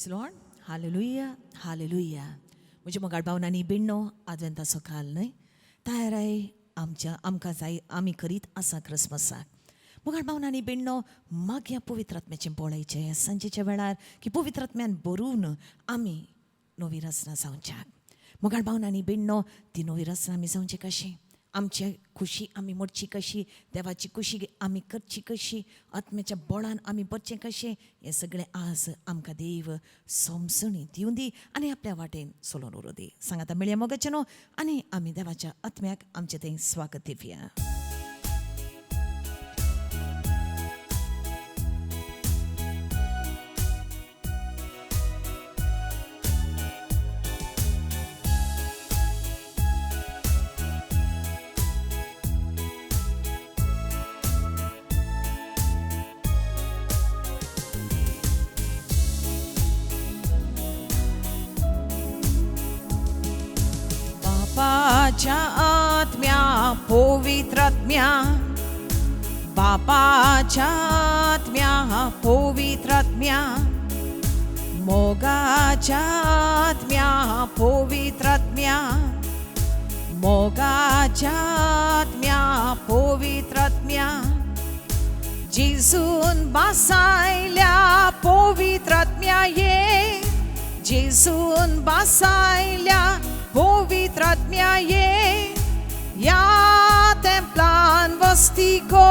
Praise Lord. Hallelujah, hallelujah. म्हज्या मोगाळ भावनांनी बिण्णो आदवेंताचो काल न्हय तयाराय आमच्या आमकां जाय आमी करीत आसा क्रिसमसाक. मोगाळ भावनांनी बिण्णो मागया पवित्र आत्म्याचें पळयचें सांजेच्या वेळार की पवित्र आत्म्यान भरून आमी नवी रचना जावच्याक. मोगाळ भावनांनी बिण्णो ती नवी रचना आमी जावची कशी, आमची खुशी आमी मोडची कशी, देवाची खुशी आमी करची कशी, आत्म्याच्या बळान आमी बरचें कशें, हें सगळें आज आमकां देव समजणी दिवं दी आनी आपल्या वाटेन चलोवन उरूं दी. सांगाता मेळया मोगाचें न्हू आनी आमी देवाच्या आत्म्याक आमचें थंय स्वागत दिवया. बापाच्या आत्म्या पवित्र आत्म्या, बापाच्या आत्म्या पवित्र आत्म्या, मोगाच्या आत्म्या पवित्र आत्म्या, मोगाच्या आत्म्या पवित्र आत्म्या, जेजून बसायल्या पवित्र आत्म्या ये, जेजून बसायल्या पवित्र आत्म्या ये, या तेम्पलान वस्ती को,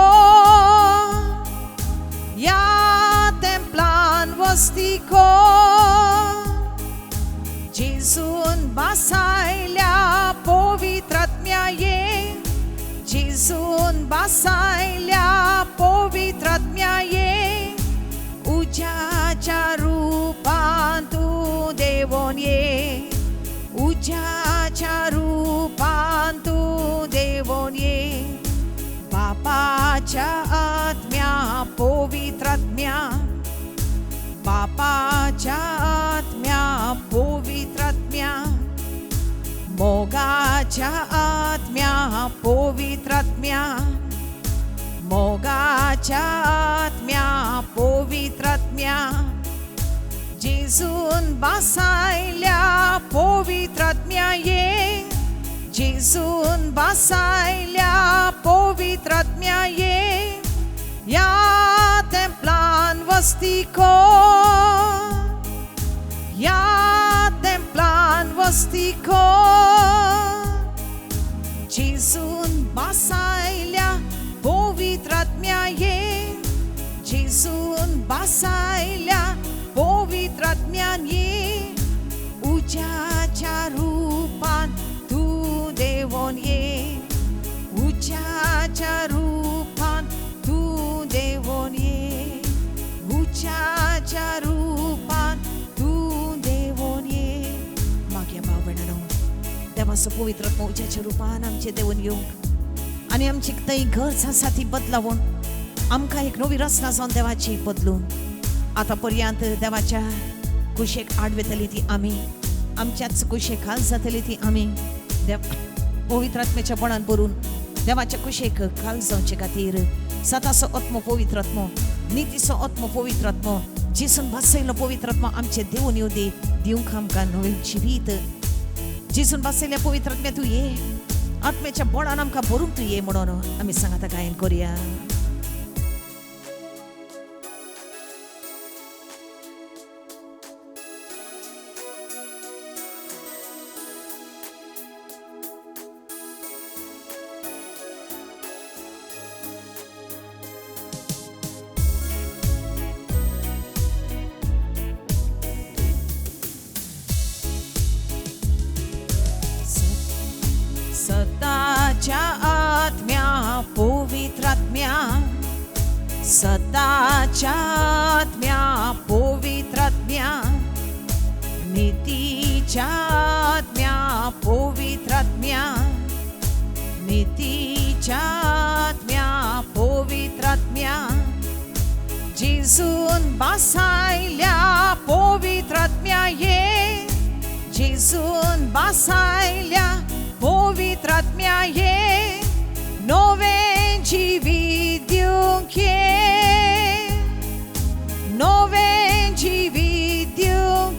या तेम्पलान वस्ती को, जेजून बसायल्या पवित्र आत्म्या ये, जेजून बसायल्या पवित्र आत्म्या ये, उज्याच्या रुपान तूं देवोन ये, उज्याच्या रुपान तूं देवोन ये, बापाच्या आत्म्या पवित्र आत्म्या, बापाच्या आत्म्या पवित्र आत्म्या, मोगाच्या आत्म्या पवित्र आत्म्या, मोगाच्या आत्म्या पवित्र आत्म्या, जेजून बसायल्या पवित्र आत्म्या ये, जेजून बसायल्या पवित्र आत्म्या ये, या तेम्पलान वस्ती को, या तेम्पलान वस्ती को, जेजून बसायल्या पवित्र आत्म्या ये, जेजून बसायल्या पवित्र आत्म्यान ये, उज्याच्या रुपान तूं देवोन ये, उज्याच्या रुपान तूं देवोन ये, उज्याच्या रुपान तूं देवोन ये. मागया भाव भयणांनो, देवाचो पवित्र आत्मो उज्याच्या रुपान आमचें देवून येवंक आनी आमची थंय गरज आसा ती बदलावून आमकां एक नवी रचना जावन देवाची बदलून आतां पर्यंत देवाच्या कुशेक आड वेतली ती आमी, आमच्याच कुशेक खाल जातली ती आमी, देव पवित्र आत्म्याच्या बळान भरून देवाच्या कुशेक खाल जावचे खातीर सताचो आत्मो पवित्र आत्मो, नितीचो आत्मो पवित्र आत्मो, जेजून भासयलो पवित्र आत्मो आमचें देवून येवं दी, दिवंक आमकां नवें जिवीत. जेजून भासयल्या पवित्र आत्म्या तूं ये, आत्म्याच्या बळान आमकां भरूंक तूं ये म्हणून आमी सांगाता गायन करुया. सताच्या आत्म्या पवित्र आत्म्या, सताच्या आत्म्या पवित्र आत्म्या, नितीच्या आत्म्या पवित्र आत्म्या, नितीच्या आत्म्या पवित्र आत्म्या, जेजून बसायल्या पवित्र आत्म्या ये, जेजून बसायल्या पवित्र आत्म्या ये, नवें जिवीत दिवंक ये, नवें जिवीत दिवंक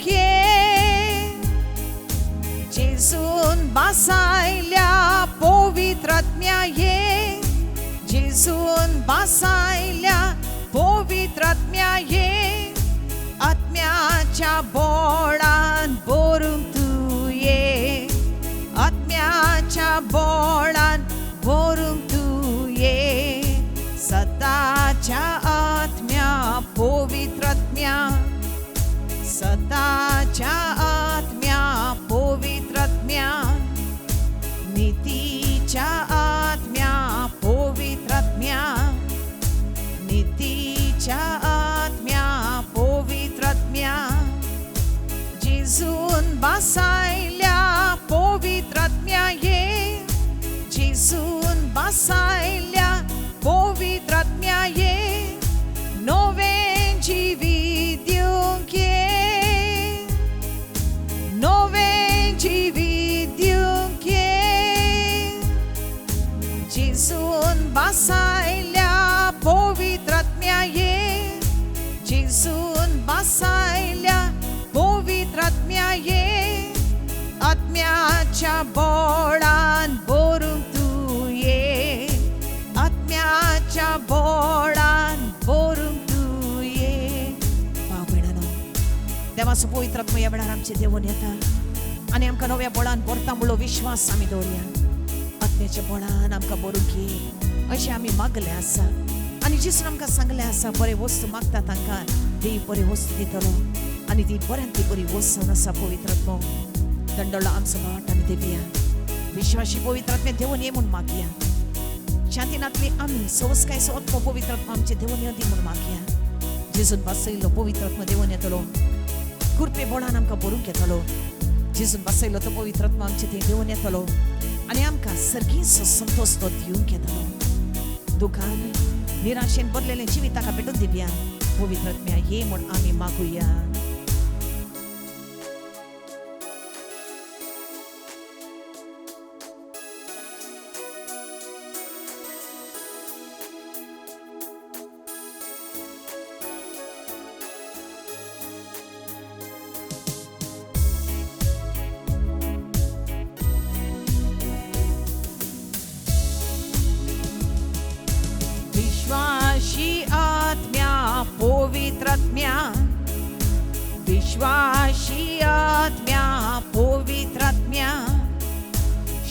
जेजून बासायल्या पवित्र आत्म्या ये, आत्म्याच्या बोळान भरूंक तूं ये, आत्म्याच्या बोळान भरूंक तूं ये, सताच्या आत्म्या पवित्र आत्म्या, सताच्या आत्म्या पवित्र आत्म्या, नितीच्या आत्म्या पवित्र आत्म्या, नितीच्या आत्म्या पवित्र आत्म्या, जेजून बासायल्या पवित्र आत्म्या ये, जेजून बासायल्या पवित्र आत्म्या ये, नवें जिवीत दिवंक ये, नवें जिवीत दिवंक ये, जेजून बासायल्या पवित्र आत्म्या ये, जेजून बासायल्या पवित्र आत्म्या ये, आत्म्याच्या बोळान भरूंक तूं ये, आत्म्याच्या बोळान भरूंक तूं ये. भाव भयणांनो, देवाचो पवित्र आत्मो ह्या वेळार आमचे देवून येता आनी आमकां नव्या बोळान भरता म्हणलो विश्वास आमी दवरया. आत्म्याच्या बोळान आमकां भरूंक ये अशें आमी मागलें आसा आनी जेजून आमकां सांगलें आसा, बरे वस्तू मागता तांकां देव बरे वस्तू दितलो आनी ती बऱ्यांतली बरी वस्त जावन आसा पवित्र आत्मो. दंडोळो आमचो वाट आमी देवया, विश्वासी पवित्र आत्म्या देवून ये म्हूण मागया. शांती नातली आमी सवसकायचो आत्मो पवित्र आत्मो आमचे देवून येवं दी म्हूण मागया. जेजून बसयलो पवित्र आत्मो देवून येतलो, कृपे बोळान आमकां भरूंक येतलो. जेजून बसयलो तो पवित्र आत्मो आमचे थंय देवून येतलो आनी आमकां सर्गीचो संतोश तो दिवंक येतलो. दुखान निराशेन भरलेलें जिवीत ताका भेटून दिवया. पवित्र आत्म्या ये म्हूण आमी मागुया. विश्वासी आत्म्या पवित्र आत्म्या, विश्वासी आत्म्या पवित्र आत्म्या,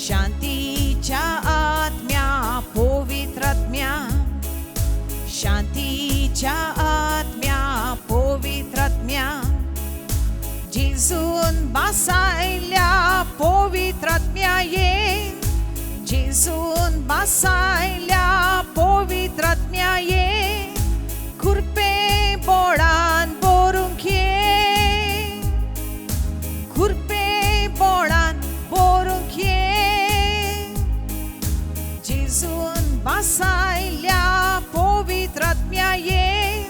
शांतीच्या आत्म्या पवित्र आत्म्या, शांतीच्या आत्म्या पवित्र आत्म्या, जेजून बासायल्या पवित्र आत्म्या ये, जेजून बासायल्या पवित्र आत्म्या ये, कृपे बोळान भरूंक ये, कृपे बोळान भरूंक ये, जेजून बासायल्या पवित्र आत्म्या ये,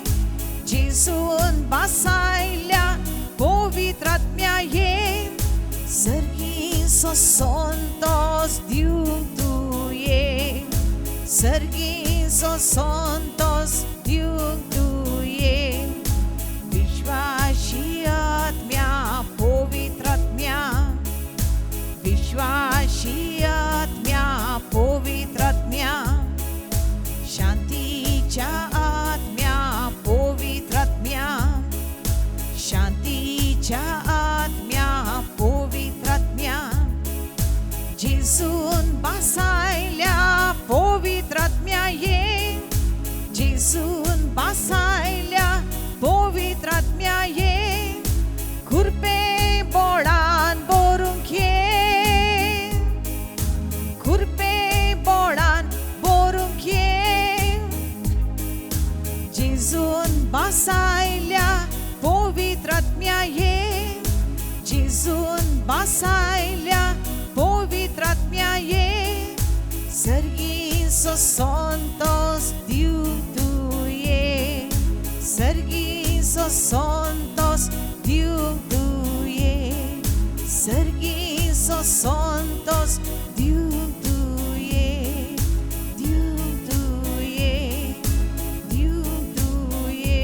जेजून बासायल्या पवित्र आत्म्या ये, सर्गीचो संतोश दिवंक तूं ये, सर्गीचो संतोष दिवंक तूं ये, विश्वासी आत्म्या पवित्र आत्म्या, विश्वासी आत्म्या पवित्र आत्म्या, शांतीच्या आत्म्या पवित्र आत्म्या, शांतीच्या आत्म्या पवित्र आत्म्या, जेजून बासायल्या पवित्र आत्म्या ये, जेजून बासायल्या पवित्र आत्म्या ये, कृपे बोळान भरूंक ये, कृपे बोळान भरूंक ये, जेजून बासायल्या पवित्र आत्म्या ये, जेजून बासायल्या पवित्र आत्म्या ये, सर्गीचो संतोश दिवंक तूं ये, सर्गीचो संतोश दिवंक तूं ये, सर्गीचो संतोश दिवंक तूं ये, दिवंक तूं ये, दिवंक तूं ये.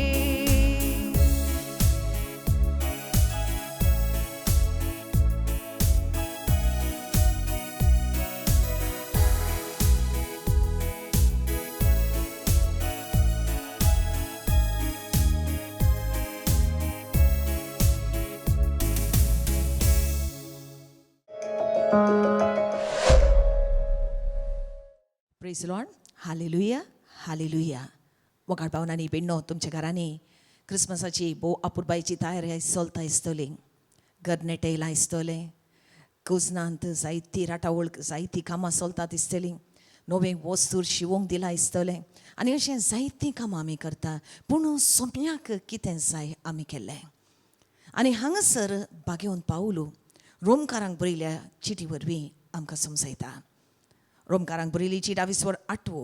प्रेज लॉर्ड, हालेलुया, हालेलुया. मोगाळ पावनांनी बेण्णो, तुमच्या घरांनी क्रिसमसाची भोव अपुरबायेची तयारी चलता आसतली. घर नेटयलां आसतलें, कुजनांत जायती राटावळ, जायतीं कामां चलता दिसतलीं, नवें वस्तूर शिवोंक दिलां आसतलें आनी अशें जायतीं कामां आमी करता. पूण सोम्याक कितें जाय आमी केल्लें. आनी हांगासर बागेवन पावलू रोमकारांक बरयल्या चिटी वरवीं आमकां समजायता. रोमकारांक बरयली चीट आविस्वर आठवो,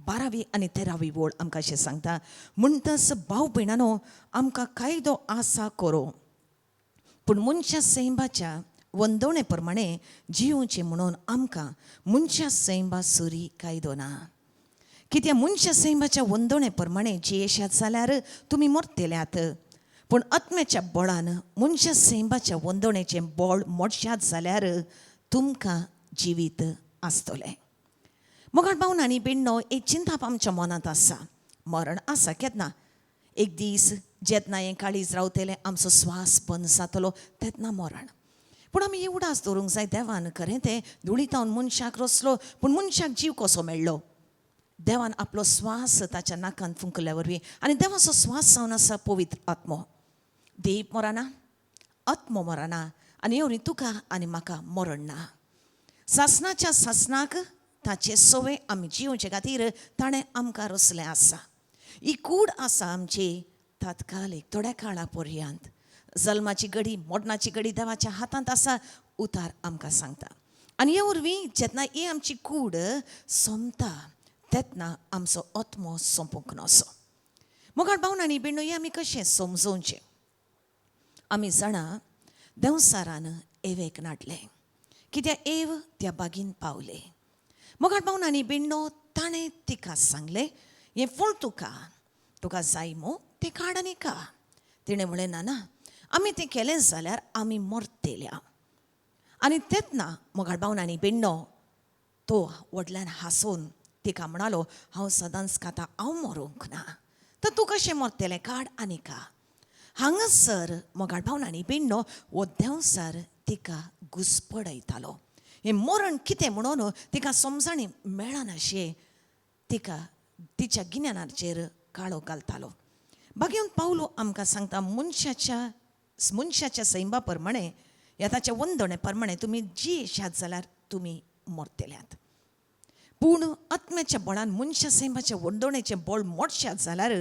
12वी आनी 13वी वळ आमकां अशें सांगता, म्हणटच भाव भयणानो, आमकां कायदो आसा करो, पूण मनशा सैंबाच्या वंदवणे प्रमाणे जियोवचें म्हणून आमकां मनशा सैंबा सरी कायदो ना. कित्याक मनशा सैंबाच्या वंदवणे प्रमाणे जियेशात जाल्यार तुमी मरतल्यात, पूण आत्म्याच्या बळान मनशा सैंबाच्या वंदवणेचें बळ मोडशात जाल्यार तुमकां जिवीत आसतलें. मोगाळ भावन आनी बेण्णो, एक चिंताप आमच्या मनांत आसा, मरण आसा केन्ना एक दीस जेन्ना हें काळीज रावतलें, आमचो स्वास बंद जातलो, तेन्ना मरण. पूण आमी उडास दवरूंक जाय, देवान खरें तें धुळीतावन मनशाक रचलो, पूण मनशाक जीव कसो मेळ्ळो? देवान आपलो स्वास ताच्या नाकान फुंकल्या वरवीं. आनी देवाचो स्वास जावन आसा पवित्र आत्मो. देव मरना, आत्मो मरना आनी येवरी तुका आनी म्हाका मरण ना. सासनाच्या सासनाक ताचे सवे आमी जियोवचे खातीर ताणें आमकां रचलें आसा. ही कूड आसा आमची तात्कालीक, थोड्या काळा पर्यंत. जल्माची घडी, मोडणाची घडी देवाच्या हातांत आसा, उतार आमकां सांगता. आनी हे वरवीं जेन्ना ही आमची कूड सोंपता तेन्ना आमचो आत्मो सोंपूंक नसो. मोगाळ भावन आनी बेणो, हें आमी कशें समजोवचें? आमी जाणा, देंवसारान एवेक नाडलें कित्याक एव त्या बागीन पावले. मोगाळ भावन आनी बेण्णो, ताणें तिका सांगलें, हें फळ तुका तुका जाय मू तें काड आनी का. तिणें म्हणलें, ना ना, आमी तें केलें जाल्यार आमी मरतल्या. आनी तेन्ना मोगाळ भावन आनी बेण्णो, तो व्हडल्यान हांसून तिका म्हणालो, हांव सदांच खाता, हांव मरूंक ना, तर तूं कशें मरतलें? काड आनी का. हांगासर मोगाळ भावन आनी बेण्णो, हो देंवसार तिका घुसपडयतालो. हें मरण कितें म्हणून तिका समजणी मेळनाशें तिका तिच्या गिन्यानाचेर काळो घालतालो. बागेवन पावलो आमकां सांगता, मनशाच्या मनशाच्या सैंबा प्रमाणे ह्या ताच्या वंदणे प्रमाणे तुमी जियेशात जाल्यार तुमी मरतल्यात, पूण आत्म्याच्या बळान मनशा सैमाच्या वंदणेचें बळ मोडशात जाल्यार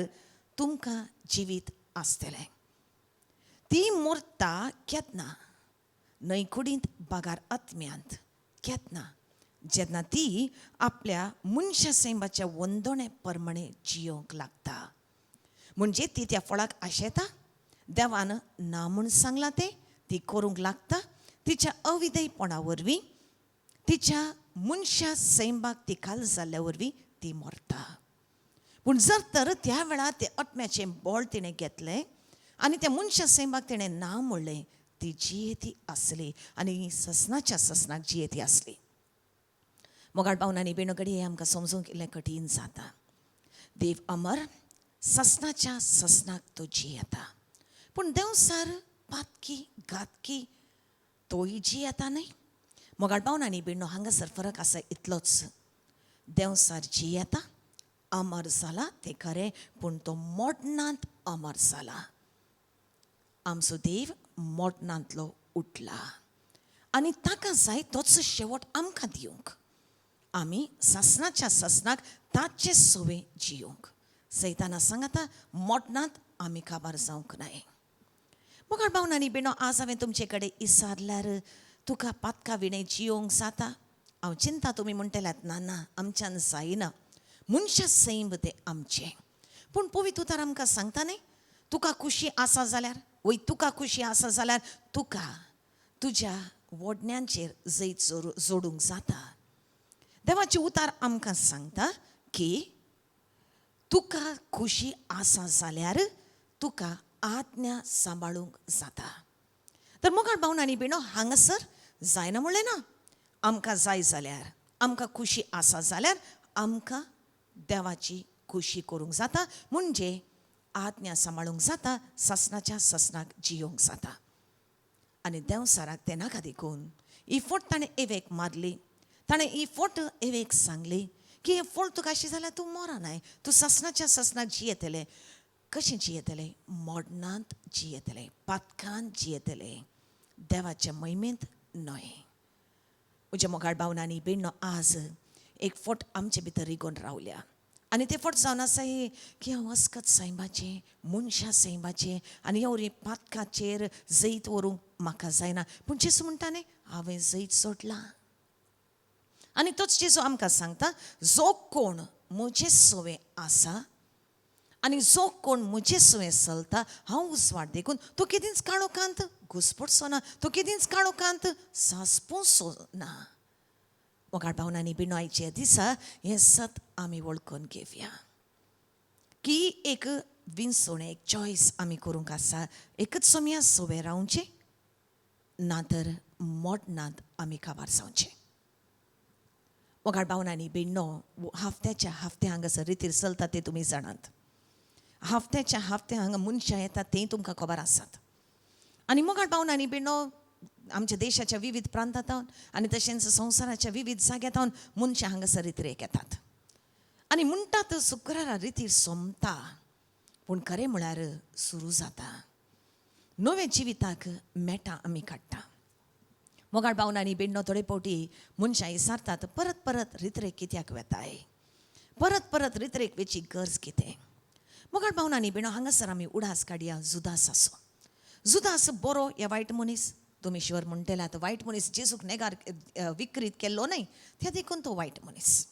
तुमकां जिवीत आसतलें. ती मरता केन्ना? न्हय कुडींत बागार आत्म्यांत. केन्ना? जेन्ना ती आपल्या मनशा सैमाच्या वंदणे प्रमाणे जियोंक लागता. म्हणजे ती त्या फळाक आशेता, देवान ना म्हूण सांगलां तें ती करूंक लागता. तिच्या अविधेयपणा वरवीं, तिच्या मनशा सैमाक ती खाल जाल्ल्या वरवीं ती मरता. पूण जर तर त्या वेळार तें आत्म्याचें बळ तिणें घेतलें आनी त्या मनशा सैमाक तिणें ना म्हणलें, ती जियेती आसली आनी ससनाच्या ससनाक जियेती आसली. मोगाळ पावनांनी बेणो, घडये आमकां समजूंक इल्लें कठीण जाता. देव अमर, ससनाच्या ससनाक तो जियेता, पूण देंवसार पातकी घातकी तोय जियेता न्हय? मोगाळ पावनांनी बेणो, हांगासर फरक आसा इतलोच, देंवसार जियेता, अमर जाला तें खरें, पूण तो मोडणांत अमर जाला. आमचो देव मोडणांतलो उठला आनी ताका जाय तोच शेवट आमकां दिवंक, आमी सासनाच्या सासनाक ताचे सवे जियोंक. सैताना सांगाता मोडणांत आमी काबार जावंक नाय. मोगाळ भावन आनी बेणो, आज हांवें तुमचे कडेन इसारल्यार तुका पातका विणें जियोंक जाता? हांव चिंता तुमी म्हणटल्यात, ना ना, आमच्यान जायना, मनशा सैम तें आमचें. पूण पवित्र उतार आमकां सांगता न्ही, तुका खुशी आसा जाल्यार, वय तुका खुशी आसा जाल्यार तुका तुज्या वडण्यांचेर जैत जोडूंक जाता. देवाची उतार आमकां सांगता की तुका खुशी आसा जाल्यार तुका आज्ञा सांबाळूंक जाता. तर मोगाळ भावन आनी बेणो, हांगासर जायना म्हणलें ना. आमकां जाय जाल्यार, आमकां खुशी आसा जाल्यार आमकां देवाची खुशी करूंक जाता, म्हणजे आज्ञा सांबाळूंक जाता, सासनाच्या सासनाक जियोंक जाता. आनी देंवसाराक तें नाका देखून ही फोट ताणें एवेक मारली. ताणें ही फोट एवेक सांगली. की हें फळ तुका अशें जाल्यार तूं मरनाय, तूं सासणाच्या सासणाक जियेतलें. कशें जियेतलें? मोडणांत जियेतलें, पातकान जियेतलें, देवाच्या महिमेंत न्हय. म्हज्या मोगाळ भावनांनी भयणो, आज एक फट आमचे भितर रिगोन रावल्या आनी ते फट जावन आसा हे की हांव अस्कत सैमाचें, मनशां सैमाचें आनी ह्या वरवीं पातकाचेर जैत व्हरूंक म्हाका जायना. पूण जेजू म्हणटा न्ही, हांवें जैत सोडलां. आनी तोच जेजू आमकां सांगता, जो कोण म्हजे सवे आसा आनी जो कोण म्हजे सवे चलता, हांव उजवाड देखून तो केदींच काळोखांत घुसपडचो ना, तो केदींच काळोखांत सासपुचो ना. मोगाळ भावनांनी भयणो, आयच्या दिसा हें सत आमी वळखून घेवया की एक विंचवण, एक चॉयस आमी करूंक आसा. एकच सोमया सवे रावचें, ना तर मोडणांत आमी काबार जावचें. मोगाळ भावनांनी भयणो, हफ्त्याच्या हफ्त्या हांगासर रितीर चलता ते तुमी जाणात. हफ्त्याच्या हफ्त्या हांगा मनशां येतात तें तुमकां खबर आसात. आनी मोगाळ भावनांनी भयणो, आमच्या देशाच्या विविध प्रांतांत आनी तशेंच संवसाराच्या विविध जाग्यांत मनशां हांगासर रितीरेक येतात आनी म्हणटात शुक्रारा रितीर सोंपता, पूण खरें म्हळ्यार सुरू जाता नव्या जिविताक मेटां आमी काडटा. मोगाळ भावनांनी भयणो, थोडे फावटी मनशां विचारतात, परत परत रितरेक कित्याक वेताय, परत परत रितरेक वेची गरज कितें? मोगाळ भावनांनी भयणो, हांगासर आमी उडास काडया जुदास आसो. जुदास बरो या वायट मनीस? तुमी शुअर म्हणटले आतां वायट मनीस, जेजूक नेगार विक्रीत केल्लो न्हय, त्या देखून तो वायट मनीस.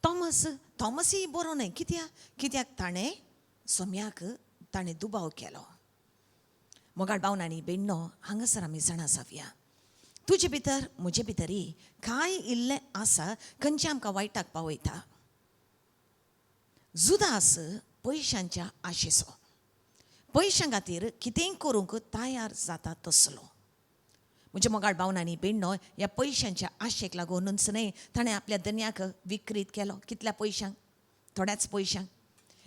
थॉमस, थॉमसूय बरो न्हय. कित्याक? कित्याक ताणें सोम्याक ताणें दुबाव केलो. मोगाळ भावनांनी भयणो, हांगासर आमी जाणा जावया, तुजे भितर म्हजे भितरय कांय इल्लें आसा खंयचें आमकां वायटाक पावयता. जुदास पयशांच्या आशेचो, पयशां खातीर कितेंय करूंक तयार जाता तसलो. म्हज्या मोगाळ भावनांनी भयणो, ह्या पयशांच्या आशेक लागूनच न्हय ताणें आपल्या धनयाक विक्रीत केलो. कितल्या पयशांक? थोड्याच पयशांक.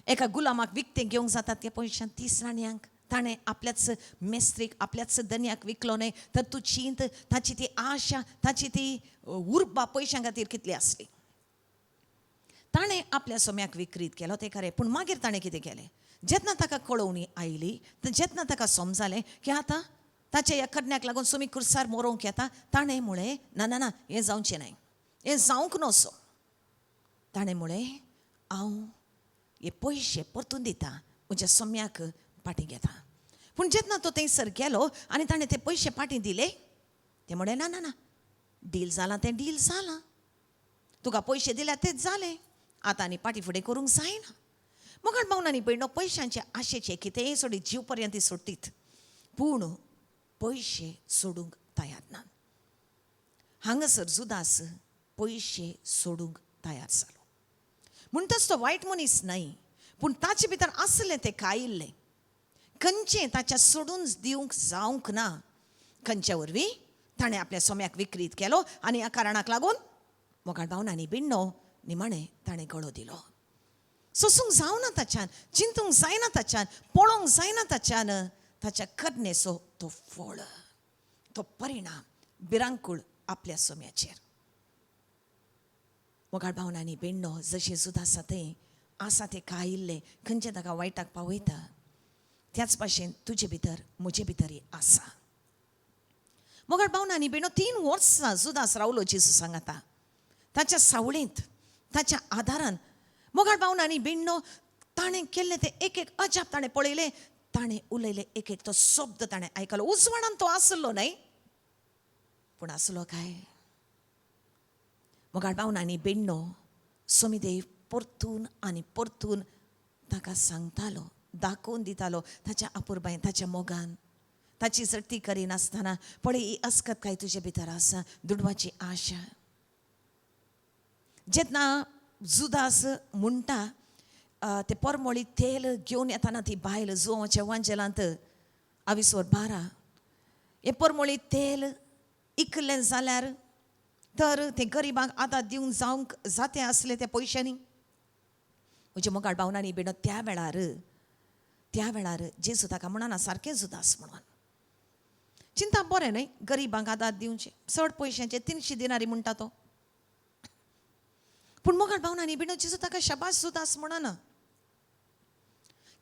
एका गुलामाक विकतें घेवंक जाता त्या पयशांक, 30 नाण्यांक ताणें आपल्याच मेस्त्रीक, आपल्याच धनयाक विकलो न्हय. तर तूं चिंत, ताची ती आशा, ताची ती उर्बा पयशां खातीर कितली आसली. ताणें आपल्या सोम्याक विक्रीत केलो तें खरें, पूण मागीर ताणें कितें केलें? जेन्ना ताका कळोवणी आयली, जेन्ना ताका समजालें की आतां ताच्या ह्या करण्याक लागून सोमी कुर्सार मरोवंक येता, ताणें म्हळें, ना ना ना, हें जावचें न्हय, हें जावंक नसो. ताणें म्हळें, हांव हे पयशे परतून दिता, म्हज्या सोम्याक फाटीं घेता. पूण जेन्ना तो थंयसर गेलो आनी ताणें ते पयशे फाटीं दिले, ते म्हळें, ना ना ना, डील जालां तें डील जालां, तुका पयशे दिल्यार तेच जालें, आतां आनी फाटीं फुडें करूंक जायना. मोगाळ भावनांनी भयणो, पयशांचे आशेचे कितेंय सोडीत, जीव पर्यंत सोडटीत, पूण पयशे सोडूंक तयार ना. हांगासर जुदास पयशे सोडूंक तयार जालो. म्हणटच तो वायट मनीस न्हय, पूण ताचे भितर आसलें तें कायिल्लें खंयचें ताच्या सोडून दिवंक जावंक ना. खंयच्या वरवीं ताणें आपल्या सोम्याक विक्रीत केलो आनी ह्या कारणाक लागून मोगाळ भावनांनी भयणो, निमाणें ताणें गळो दिलो. सोसूंक जावना ताच्यान, चिंतूंक जायना ताच्यान, पळोवंक जायना ताच्यान. ताच्या करणेचो तो फळ, तो परिणाम भिरांकूळ आपल्या सोम्याचेर. मोगाळ भावनांनी भयणो, जशें जुदास आसा तें आसा तें कायिल्लें खंयचें ताका वायटाक पावयता, त्याच भाशेन तुजे भितर म्हजे भितरय आसा. मोगाळ भावनांनी भयणो, 3 वर्सां जुदास रावलो जेजू सांगाता, ताच्या सावळेंत, ताच्या आदारान. मोगाळ भावनांनी भयणो, ताणें केल्लें तें एक एक अजाप ताणें पळयलें, ताणें उलयलें एक एक तो शब्द ताणें आयकलो. उजवाडान तो आसलो न्हय, पूण आसलो काय? मोगाळ भावनांनी भयणो, सोमीदेव परतून आनी परतून ताका सांगतालो, दाखोवन दितालो ताच्या अपुरबायेन, ताच्या मोगान, ताची जडती करिनासतना, पळय ही अस्कत काय तुजे भितर आसा, दुडवाची आशा. जेन्ना जुदास म्हणटा ते परमळी तेल घेवन येताना ती बायल, जुवाच्या वांजेलांत आविसवर 12, हें परमळी तेल इकलें जाल्यार तर ते गरिबांक आदार दिवंक जावंक जातें आसलें त्या पयशांनी. म्हज्या मोगाळ भावनांनी भयणो, त्या वेळार जेजू ताका म्हणना सारकें जुदास म्हणून. चिंता बरें न्हय गरिबांक आदार दिवचें, चड पयशांचे 300 दिनारी म्हणटा तो. पूण मोगाळ भावनांनी बिणो जेजू ताका शाबाश जुदास म्हणना.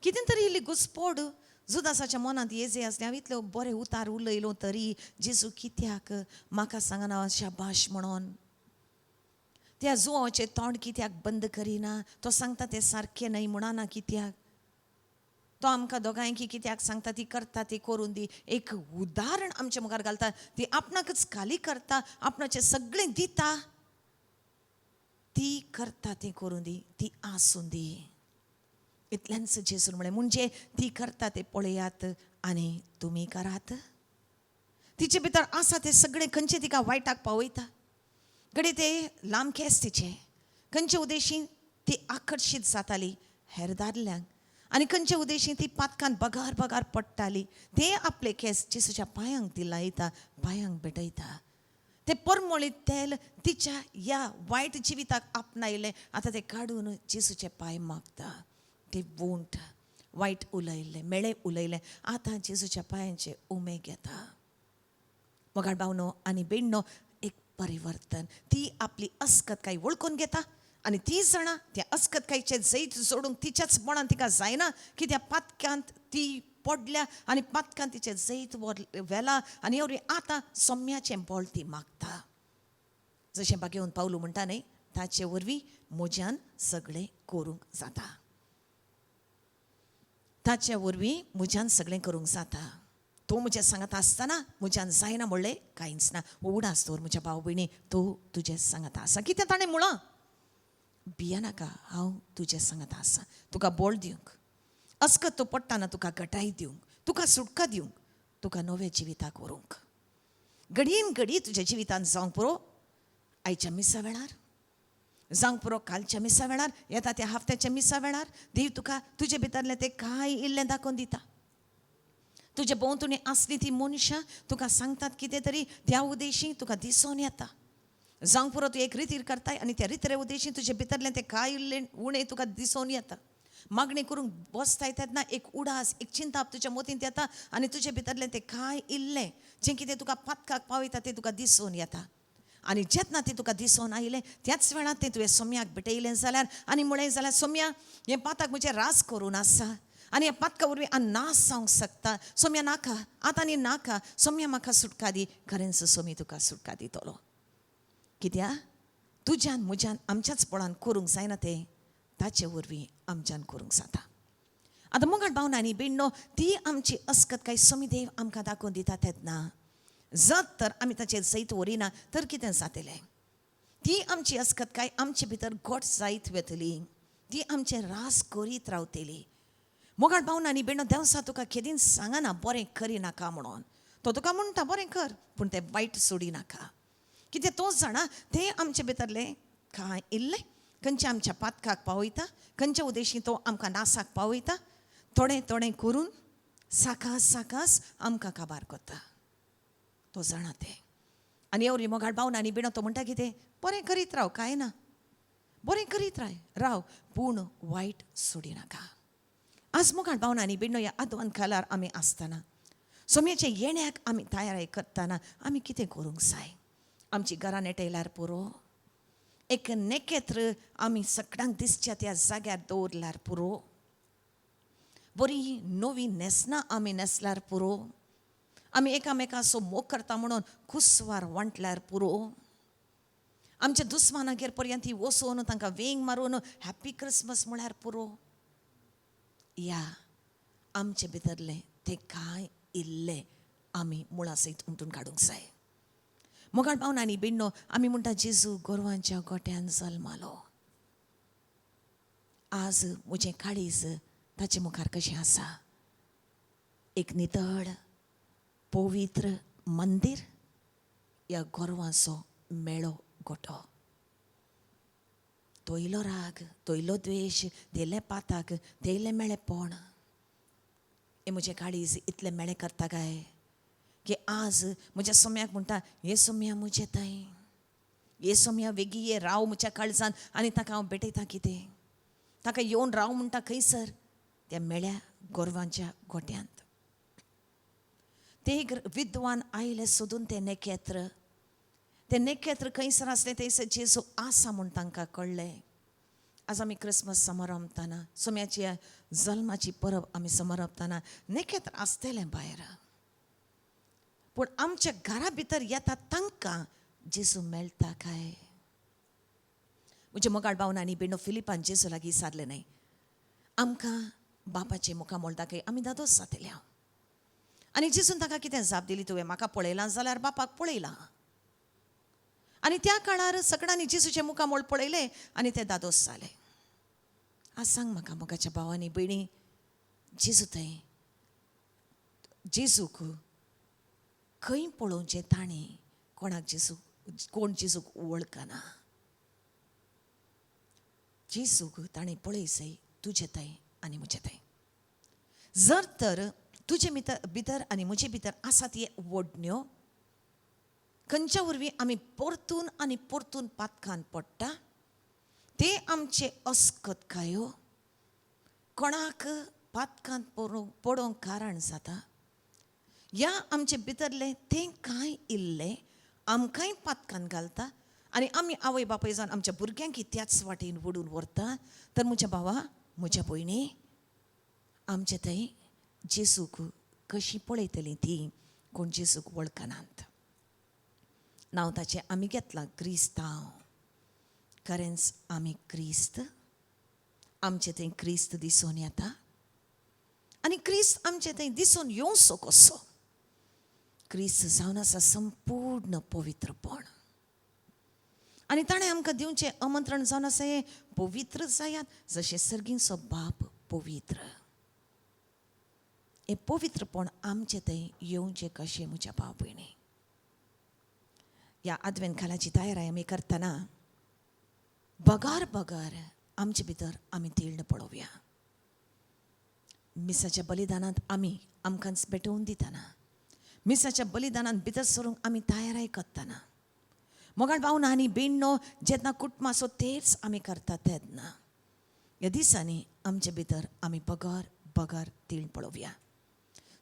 कितें तरी इल्ली घुसपोड जुदासाच्या मनांत येजे आसलें, हांव इतलो बरें उतार उलयलो तरी जेजू कित्याक म्हाका सांगना शाबाश म्हणून? त्या जुवाचें तोंड कित्याक बंद करिना? तो सांगता तें सारकें न्हय म्हणना कित्याक? तो आमकां दोगांयकी कित्याक सांगता ती करता ती करून दी? एक उदाहरण आमच्या मुखार घालता, ती आपणाकच खाली करता, आपणाचें सगळें दिता, ती करता ती करून दी, ती आसूं दी. इतल्यानच जेजून म्हळें, म्हणजे ती करता तें पळयात आनी तुमी करात. तिचे भितर आसा तें सगळें खंयचें तिका वायटाक पावयता. घडये ते लांब केंस तिचे खंयचे उदेशी ती आकर्शीत जाताली हेर दादल्यांक, आनी खंयचे उदेशी ती पातकान बगार बगार पडटाली. ते आपले केंस जेजूच्या पांयांक ती लायता, पांयांक भेटयता. ते परमळीत तेल तिच्या ह्या वायट जिविताक आपणायलें, आतां तें काडून जेजूचे पांय मागता. ते वोंट वायट उलयलें, मेळे उलयलें, आतां जेजूच्या पांयांचे उमे घेता. मोगाळ भावनो आनी बेण्णो, एक परिवर्तन. ती आपली अस्कतकाय वळखून घेता आनी ती जाणा त्या अस्कतकायचें जैत जोडूंक तिच्याच मनान तिका जायना की त्या पातक्यांत ती पडल्या आनी पातकान तिचें जैत व्हेलां आनी एवरी आतां सोम्याचें बळ ती मागता. जशें बागेवन पावलू म्हणटा न्हय, ताचे वरवीं म्हज्यान सगळें करूंक जाता, ताचे वरवीं म्हज्यान सगळें करूंक जाता. तूं म्हज्या सांगात आसतना म्हज्यान जायना म्हणलें कांयच ना. उडास दवर म्हज्या भाव भयणी, तूं तुजें सांगात आसा. कितें ताणें म्हळां? भियेनाका, हांव तुजें सांगात आसा, तुका बळ दिवंक, अस्कत तूं पडटाना तुका घटाय दिवंक, तुका सुटका दिवंक, तुका नव्या जिविताक व्हरूंक. घडयेन घडी तुज्या जिवितान जावंक पुरो आयच्या मिसा वेळार, जावंक पुरो कालच्या मिसा वेळार, येता त्या हफ्त्याच्या मिसा वेळार. देव तुका तुजे भितरलें तें कांय इल्लें दाखोवन दिता. तुजे भोंवतणी आसली ती मनशां तुका सांगतात कितें तरी, त्या उदेशी तुका दिसून येता. जावंक पुरो तूं एक रितीर करताय आनी त्या रितरे उदेशी तुजे भितरलें तें कांय इल्लें उणें तुका दिसून येता. मागणी करूंक बसताय तेन्ना एक उडास, एक चिंताप तुज्या मतींत येता आनी तुजे भितरलें तें कांय इल्लें जें कितें तुका पातकाक पावयता तें तुका दिसून येता. आनी जेन्ना तें तुका दिसून आयलें त्याच वेळार तें तुवें सोम्याक भेटयलें जाल्यार आनी म्हळें जाल्यार, सोम्या हें पाताक म्हजें रास करून आसा आनी ह्या पातका वरवीं आनी नाश जावंक शकता, सोम्या नाका, आतां आनी नाका, सोम्या म्हाका सुटका दी. खरेंच सोमी तुका सुटका दितलो. कित्याक तुज्यान म्हज्यान आमच्याच बळान करूंक जायना तें ताचे वरवीं आमच्यान करूंक जाता. आतां मोगाळ भावना आनी बिण्णो, ती आमची अस्कत काय सोमी देव आमकां दाखोवन दिता तेन्ना जत तर आमी ताचेर जैत व्हरिना तर कितें जातलें? ती आमची अस्कत काय आमचे भितर घट जायत वतली, ती आमचे रास करीत रावतली. मोगाळ भावना आनी बेणो, देवसा तुका केदीन सांगना बरें करिनाका म्हणून, तो तुका म्हणटा बरें कर, पूण तें वायट सोडिनाका. कितें तोच जाणा तें आमचे भितरलें कांय इल्लें खंयच्या आमच्या पातकाक पावयता, खंयच्या उदेशी तो आमकां नासाक पावयता, थोडें थोडें करून साकास साकास आमकां काबार करता. तो जाणा तें. आनी एवरी मोगाळ भावना आनी बेणो, तो म्हणटा कितें बरें करीत राव, कांय ना, बरें करीत राव, पूण वायट सोडिनाका. आज मोगाळ भावना आनी बेणो, ह्या आदवान कालार आमी आसतना सोम्याच्या येण्याक आमी तयारी करतना आमी कितें करूंक जाय? आमची घरां नेटयल्यार पुरो, एक नेकेत्र आमी सगळ्यांक दिसच्या त्या जाग्यार दवरल्यार पुरो, बरी नवी न्हेसनां आमी न्हेसल्यार पुरो, आमी एकामेकाचो मोग करता म्हणून कुसवार वांटल्यार पुरो, आमच्या दुस्मानागेर पर्यंत ती वचून तांकां वेंग मारून हॅप्पी क्रिसमस म्हळ्यार पुरो. या आमचे भितरलें तें कांय इल्लें आमी मुळा सयत उमटून काडूंक जाय. मोगाळ पावन आनी बिण्णो, आमी म्हणटा जेजू गोरवांच्या गोट्यान जल्मालो. आज म्हजें काळीज ताचे मुखार कशें आसा? एक नितळ पवित्र मंदीर ह्या गोरवांचो मेळो गोटो. तोयलो राग, तोयलो द्वेश, तेयलें पाताक, तेयलें मेळेपण, हें म्हजें काळीज इतलें मेळें करता काय की आज म्हज्या सोम्याक म्हणटा, हे सोम्या म्हजें थंय, हे सोम्या वेगीं ये राव म्हज्या काळजान, आनी ताका हांव भेटयता कितें, ताका येवन राव म्हणटा खंयसर? त्या मेळ्या गोरवांच्या गोट्यांत. ते विद्वान आयले सोदून तें नेकेत्र, तें नखेत्र खंयसर आसलें थंयसर जेजू आसा म्हूण तांकां कळ्ळें. आज आमी क्रिसमस समारंभताना, सोम्याची जल्माची परब आमी समारंभताना नखेत्र आसतलें भायर, पूण आमच्या घरा भितर येता तांकां जेजू मेळटा काय? म्हज्या मोगाळ भावन आनी भयणो, फिलिपान जेजू लागीं सारलें न्हय, आमकां बापाचें मुखामळ दाखय, आमी दादोस जातले. आनी जेजून ताका कितें जाप दिली? तुवें म्हाका पळयलां जाल्यार बापाक पळयलां. आनी त्या काळार सगळ्यांनी जेजूचें मुखामळ पळयलें आनी ते दादोस जाले. आज सांग म्हाका मोगाच्या भावांनी भयणी, जेजू थंय जेजूक खंय पळोवचें ताणें? कोणाक जेजू, कोण जेजूक वळखना. जेजूक ताणें पळय सय तुजे थंय आनी म्हजे थंय. जर तर तुजे भितर आनी म्हजे भितर आसा ती ओडण्यो खंयच्या वरवीं आमी परतून आनी परतून पातकान पडटा, ते आमचे अस्कतकायो कोणाक पातकान पडोवंक कारण जाता. ह्या आमचे भितरलें तें कांय इल्लें आमकांय पातकान घालता आनी आमी आवय बापूय जावन आमच्या भुरग्यांक त्याच वाटेन ओडून व्हरता. तर म्हज्या भावा, म्हज्या भयणी, आमचे थंय जेजूक कशी पळयतलीं ती कोण जेजूक वळखनात? नांव ताचें आमी घेतलां क्रिस्तांव, खरेंच आमी क्रिस्त? आमचे थंय क्रिस्त दिसून येता? आनी क्रिस्त आमचे थंय दिसून येवचो कसो? क्रिस्त जावन आसा संपूर्ण पवित्रपण आनी ताणें आमकां दिवचें आमंत्रण जावन आसा हें, पवित्र जायात जशें सर्गींचो बाप पवित्र. हें पवित्रपण आमचे थंय येवचें कशें म्हज्या भाव भयणी? ह्या आदवेन खालाची तयाराय आमी करतना बगार बगार आमचे भितर आमी तीर्ण पळोवया. मिसाच्या बलिदानांत आमी आमकांच पेटोवन दितना, मिसाच्या बलिदानांत भितर सरूंक आमी तयाराय करतना, मोगाळ भावना आनी भयणो, जेन्ना कुटुंबाचो तेच आमी करता तेन्ना ह्या दिसांनी आमचे भितर आमी बगर बगर तीळ पळोवया,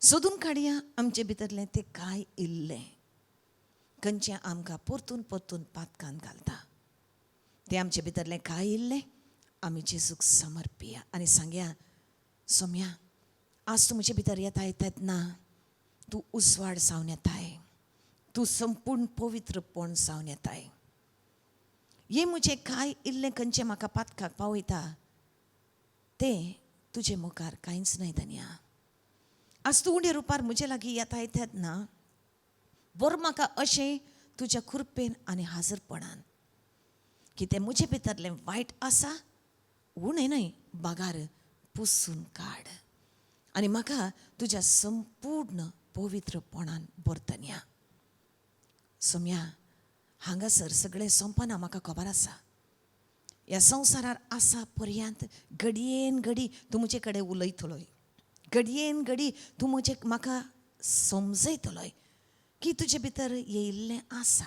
सोदून काडया आमचे भितरलें तें कांय इल्लें खंयचें आमकां परतून परतून पातकान घालता. तें आमचे भितरलें कांय इल्लें आमी जेजूक समर्पिया आनी सांगया, सोम्या आज तूं म्हजे भितर येताय तेन्ना तूं उजवाड जावन येताय, तूं संपूर्ण पवित्रपण जावन येताय. हें म्हजें कांय इल्लें खंयचें म्हाका पातकाक पावयता तें तुजे मुखार कांयच न्हय धनया. आज तूं उण्या रुपार म्हजे लागीं येताय तेन्ना बरो म्हाका अशें तुज्या कृपेन आनी हाजरपणान की तें म्हजे भितरलें वायट आसा उणें न्हय बागार पुसून काड आनी म्हाका तुज्या संपूर्ण पवित्रपणान भरतन्या. सोम्या हांगासर सगळें सोंपना, म्हाका खबर आसा. ह्या संवसारार आसा पर्यंत घडयेन घडी तूं म्हजे कडेन उलयतलोय, घडयेन घडी तूं म्हजे म्हाका समजयतलोय की तुजे भितर येयिल्लें आसा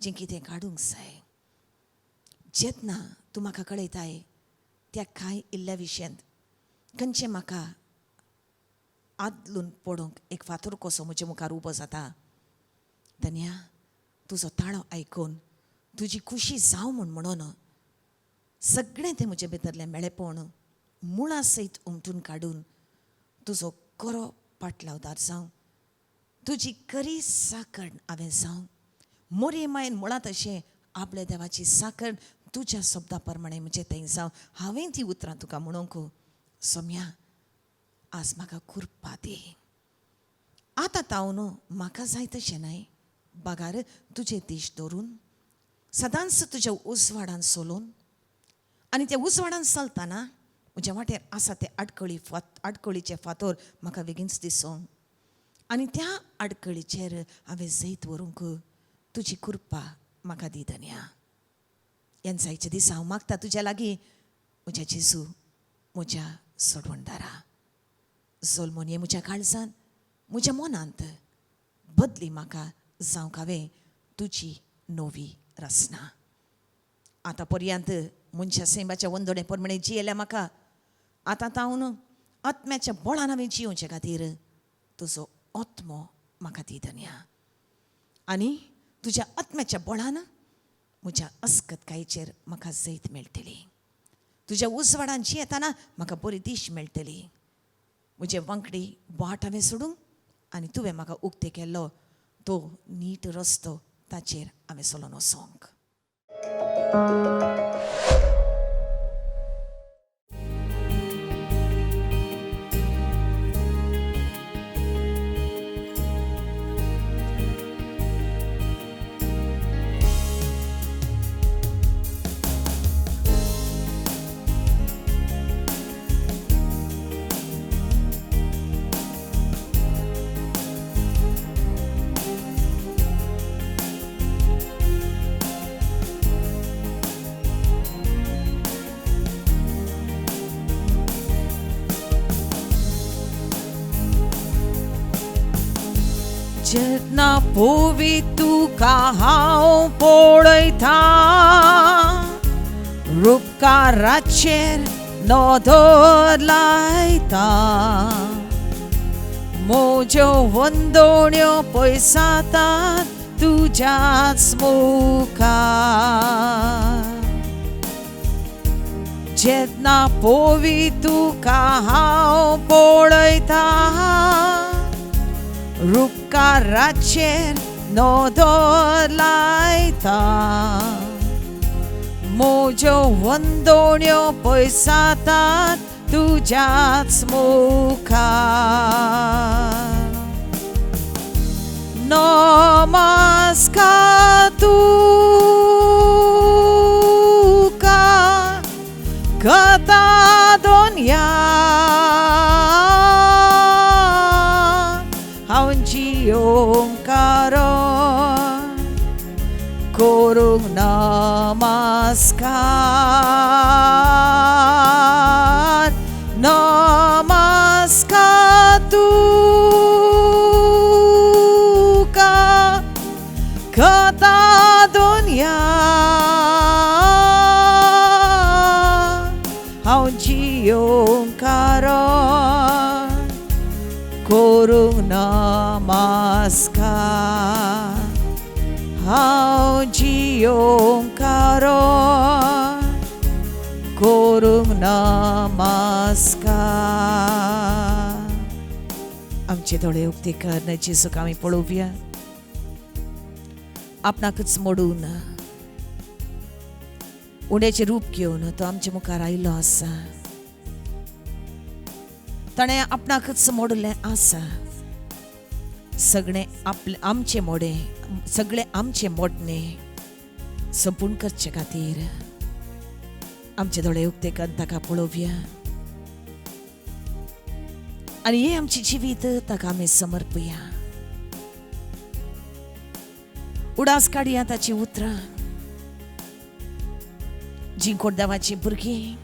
जें कितें काडूंक जाय. जेन्ना तूं म्हाका कळयताय त्या कांय इल्ल्या विशयांत खंयचें म्हाका आदलून पडूंक एक फातर कसो म्हजे मुखार उबो जाता, धनया तुजो ताळो आयकून तुजी खुशी जावं म्हूण म्हणून सगळें तें म्हजे भितरलें मेळेपण मुळा सयत उमटून काडून तुजो खरो पाटलावदार जावं, तुजी खरी साकण हांवें जावं. मोरे मायन मुळां तशें आपल्या देवाची साकण तुज्या शब्दा प्रमाणें म्हजें थंय जावं. हांवें ती उतरां तुका म्हणूंक सोम्या आज म्हाका कृपा दी. आतां तावन म्हाका जाय तशें न्हय, बागार तुजे देश दवरून सदांच तुज्या उजवाडान सोलून आनी त्या उजवाडान चलतना म्हज्या वाटेर आसा ते आडकळी आडकळीचे फातोर म्हाका बेगीनच दिसोंक आनी त्या आडकळीचेर हांवें जैत व्हरूंक तुजी कृपा म्हाका दी धनया. येन्सायच्या दिसा हांव मागता तुज्या लागीं, म्हज्या जेजू, म्हज्या सोडवणदारा, जल्मून ये म्हज्या काळजान, म्हज्या मनांत, बदली म्हाका जावंक हांवें तुजी नवी रचना. आतां पर्यंत मनशा सैमाच्या वंदणे प्रमाणे जियेल्या म्हाका, आतां तावन आत्म्याच्या बळान हांवें जियोवचे खातीर तुजो आत्मो म्हाका दी धनया. आनी तुज्या आत्म्याच्या बळान म्हज्या अस्कतकायेचेर म्हाका जैत मेळटली. तुज्या उजवाडान जियेतना म्हाका बरी दीश मेळटली. म्हजे वांकडी वाट हांवें सोडूंक आनी तुवें म्हाका उक्ते केल्लो तो नीट रस्तो ताचेर हांवें चलोन वचोंक. जेन्ना पोवी तुका हांव पळयता रुपकाराचेर नदर लायता म्हज्यो वंदोण्यो पयसातात तुज्याच मुखार. जेन्ना पोवी तुका हांव पळयता रुपकाराचेर नदर लायता म्हज्यो वंदोण्यो पयसातात तुज्याच मुखार. नमस्कार तुका कथा दोनया हांव जियोंक करूंक नमस्कार. नमस्कार तुका कथा दोनया हांव जियोंक करूंक नमस्कार. हांव जियोंक करूंक नमस्कार. आमचे दोळे उक्ते कर जेजूक आमी पळोवया. आपणाकच मोडून उंड्याचें रूप घेवन तो आमच्या मुखार आयिल्लो आसा. ताणें आपणाकच मोडलें आसा. सगळें आपले आमचें मोडें सगळें आमचें मोडणें संपूर्ण करचे खातीर आमचे दोळे उक्ते करून ताका पळोवया आनी हें आमचें जिवीत ताका आमी समर्पया. उडास काडया ताचीं उतरां जीं कोण देवाचीं भुरगीं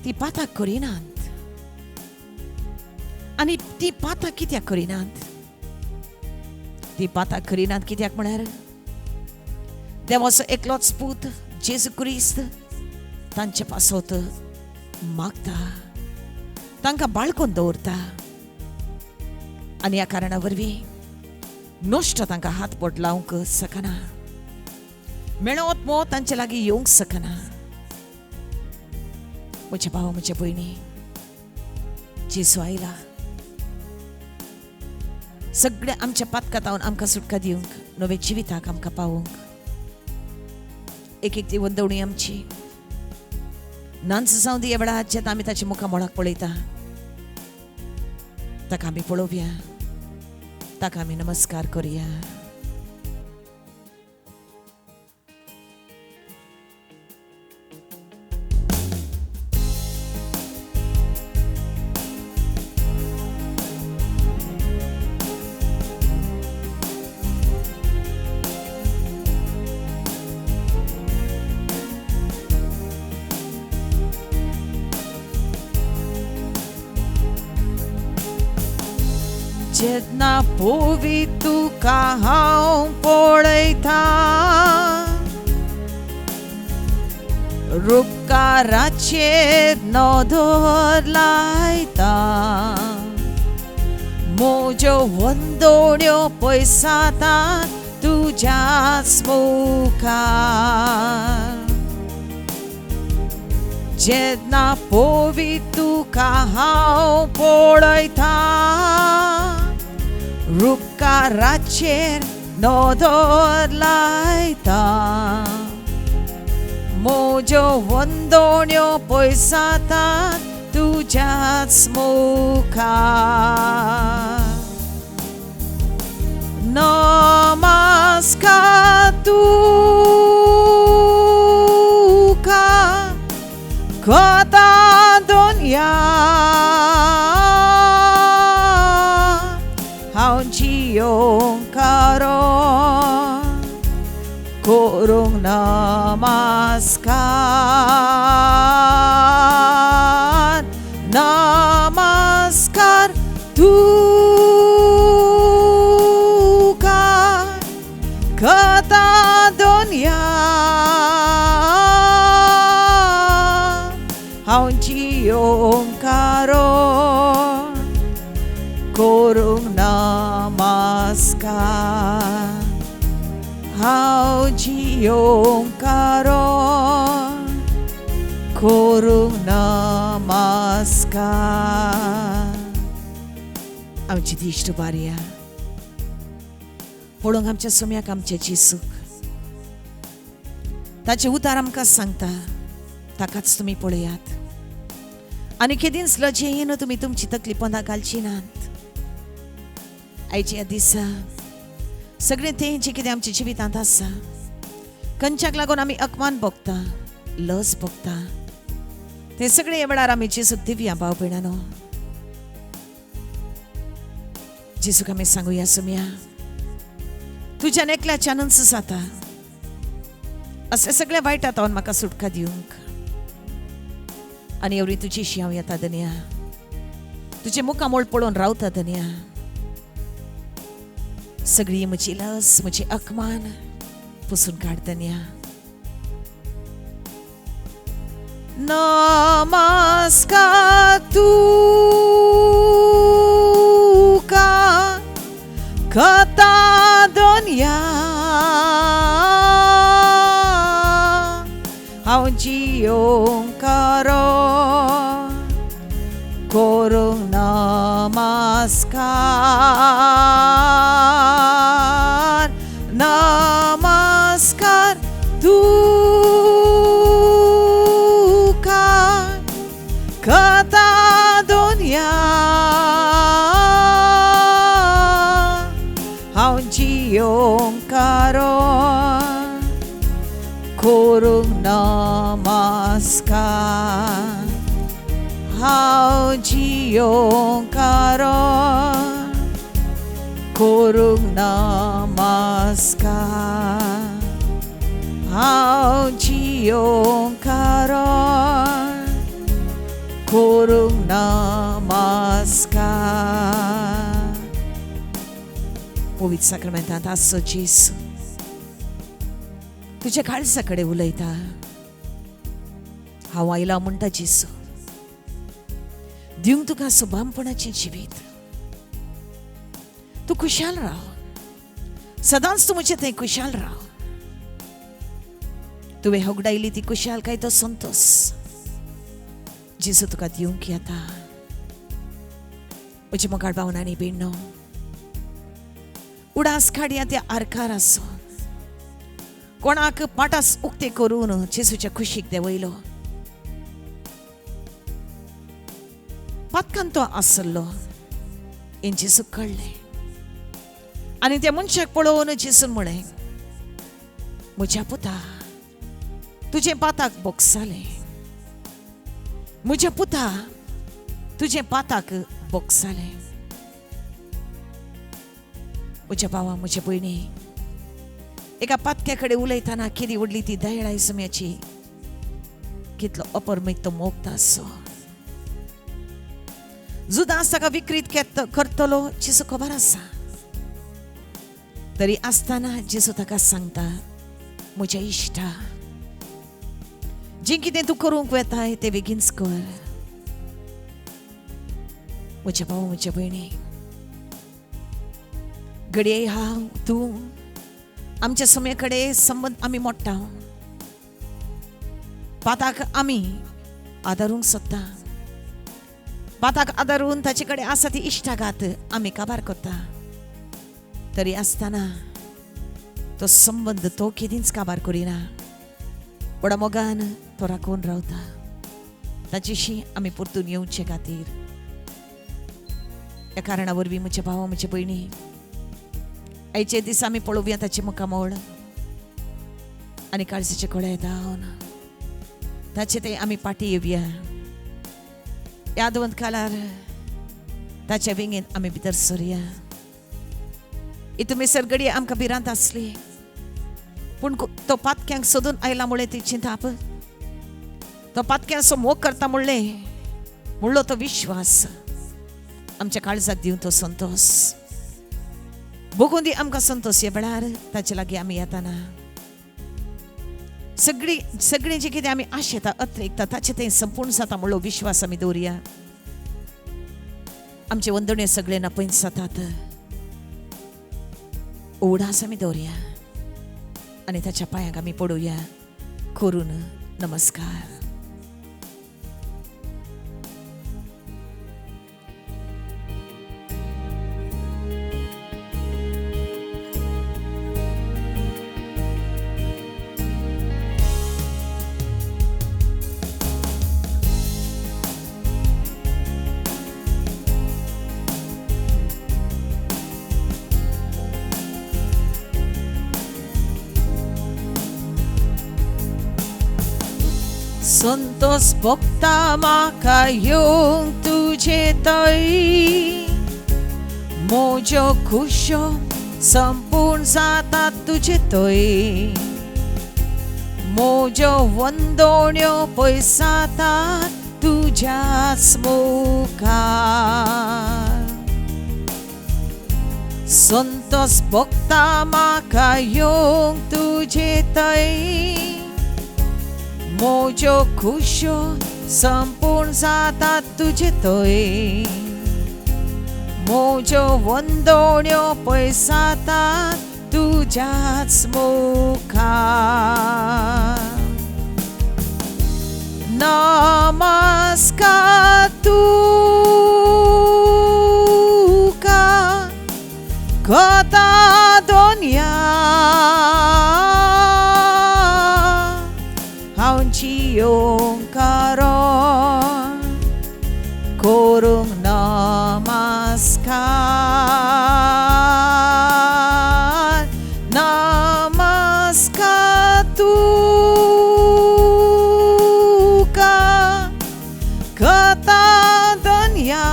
ती पाताक करिनात. आनी ती पाताक कित्याक करिनात? ती पाताक करिनात कित्याक म्हळ्यार देवाचो एकलोच पूत जेजू क्रिस्त तांचे पासत मागता, तांकां बाळगून दवरता आनी ह्या कारणा वरवीं नश्ट तांकां हात बोट लावंक शकना, मेळत मो तांचे लागीं येवंक शकना. म्हज्या भाव म्हज्या भयणी, जेजू आयला सगळे आमच्या पातकातावन आमकां सुटका दिवंक, नवे जिविताक आमकां पावोवंक. एक एक ती वंदवणी आमची नांच जावं दी वेळार जेन्ना आमी ताच्या मुखा मोळाक पळयता ताका आमी पळोवया, ताका आमी नमस्कार करुया. जेन्ना पोवी तुका हांव पळयता रुपकाराचेर नदर लायता म्हज्यो वंदोण्यो पयसातात तुज्याच मुखार. जेन्ना पवित्र तुका हांव पळयता, रुपकाराचेर नदर लायता, म्हज्यो वंदोण्यो पयसातात तुज्याच मुखार. नमस्कार तुका कथा दुनिया, हांव जियोंक करूंक नमस्कार. नमस्कार तुका कथा दुनिया, हांव जियोंक करूंक नमस्कार. हांव जियोंक करूंक नमस्कार. आमची दिश्ट बारया पळोवंक आमच्या सोम्याक आमच्या जेसूक, ताचे उतार आमकां सांगता, ताकाच तुमी पळयात आनी केदींच लजेन तुमी तुमची तकली पोंदा घालची नात. आयच्या ह्या दिसा सगळें तें जें कितें आमच्या जिवितांत आसा, खंयच्याक लागून आमी अकमान भोगता, लज भोगता, तें सगळें ह्या वेळार आमी जेसूक दिवया. भाव भयणानो, जेसूक आमी सांगुया, सोम्या तुज्यान एकल्याच्यानूच जाता अशें सगळें वायटा तावन म्हाका सुटका दिवंक, आनी एवरी तुजीशी हांव येता धनया, तुजें मुखामोळ पळोवन रावता धनया. सगळी म्हजी लज, म्हजी अकमान पुसून काड धनया. नमस्कार तुका कथा दुनिया, हांव जियोंक करूंक नमस्कार. नमस्कार तुका कथा दुनिया, हांव जियोंक करूंक नमस्कार. हांव जियोंक करूंक नमस्कार. हांव जियोंक करूंक नमस्कार. पवित्र साक्रामेंतांत आसचो जेसू तुज्या काळजा कडेन उलयता. हांव आयला म्हणटा जेसू, दिवंक तुका सुभामपणाचें जिवीत. तूं खुशाल राव, सदांच तूं म्हजें थंय खुशाल राव. तुवें होगडायली ती खुशालकाय, तो संतोश जेसू तुका दिवंक येता. म्हजे मोगाळ भावनांनी भयणो, उडास काडया त्या आरकार आसून कोणाक पाटास उक्ते करून जेसूच्या खुशीक देंवयलो. पातकान तो आसलो हें जेसूक कळ्ळें आनी त्या मनशाक पळोवन जेसून म्हळें, म्हज्या पुता तुजें पाताक बोगसालें, म्हज्या पुता तुजें पाताक बोगसालें. म्हज्या भावा, म्हज्या भयणी, एका पातक्या कडेन उलयतना केदी व्हडली ती दयाळाय सुम्याची, कितलो अपरमीत तो मोगता आसो. जुदास ताका विक्रीत करतलो जेसू खबर आसा, तरी आसतना जेसू ताका सांगता, म्हज्या इश्टा, जें कितें तूं करूंक वेताय तें बेगीनच कर. म्हज्या भाव, म्हज्या भयणी, घडये हांव तूं आमच्या समय कडेन संबंद आमी मोडटा, पाताक आमी आदारूंक सोदता, पाताक आदारून ताचे कडेन आसा ती इश्टागात आमी काबार करता. तरी आसतना तो संबंद तो केदींच काबार करिना, व्हडा मोगान तो राखून रावता. ताचेशी आमी परतून येवचे खातीर ह्या कारणा वरवीं म्हज्या भावा म्हज्या भयणी आयचे दीस आमी पळोवया ताचें मुखामळ आनी काळजाचे कळे धांवन ताचे ते आमी पाटी येवया. यादवंत कालार ताच्या वेंगेन आमी भितर सरया. इतून सरगडी आमकां भिरांत आसली, पूण तो पातक्यांक सोदून आयला म्हणलें ती चिंताप, तो पातक्यांचो मोग करता म्हणलें म्हणलो तो विश्वास आमच्या काळजाक दिवन तो संतोश भोगून दी आमकां संतोष. ह्या वेळार ताचे लागीं आमी येताना सगळी सगळीं जे कितें आमी आशेता अत्रेकता ताचें तें संपूर्ण जाता म्हणलो विश्वास आमी दवरुया. आमचे वंदणे सगळे नपयत जातात, उडास आमी दवरुया आनी ताच्या पांयांक आमी पडुया करून नमस्कार. संतोष भोगता म्हाका येवंक तुजे थंय, म्हज्यो खुश्यो संपूर्ण जाता तुजे थंय, म्हज्यो वंदोण्यो पयसाता तुज्याच मुखार. संतोष भोगता म्हाका येवंक तुजे थंय, म्हज्यो खुश्यो संपूर्ण जाता तुजे थंय, म्हज्यो वंदोण्यो पयसाता तुज्याच मुखार. नमस्कार तुका कथा दोनया, हांव जियोंक कारण करूंक नमस्कार. नमस्कार तुका कथा दोनया,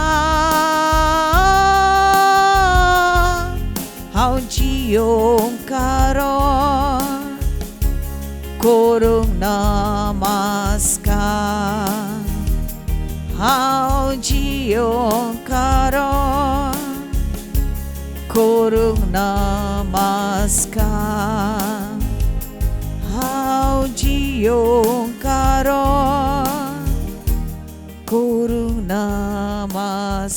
हांव जियोंक कारण करूंक नमस्कार. हांव जियोंक कारण करूंक नमस्कार. हांव जियोंक कारण करूंक नमस्कार.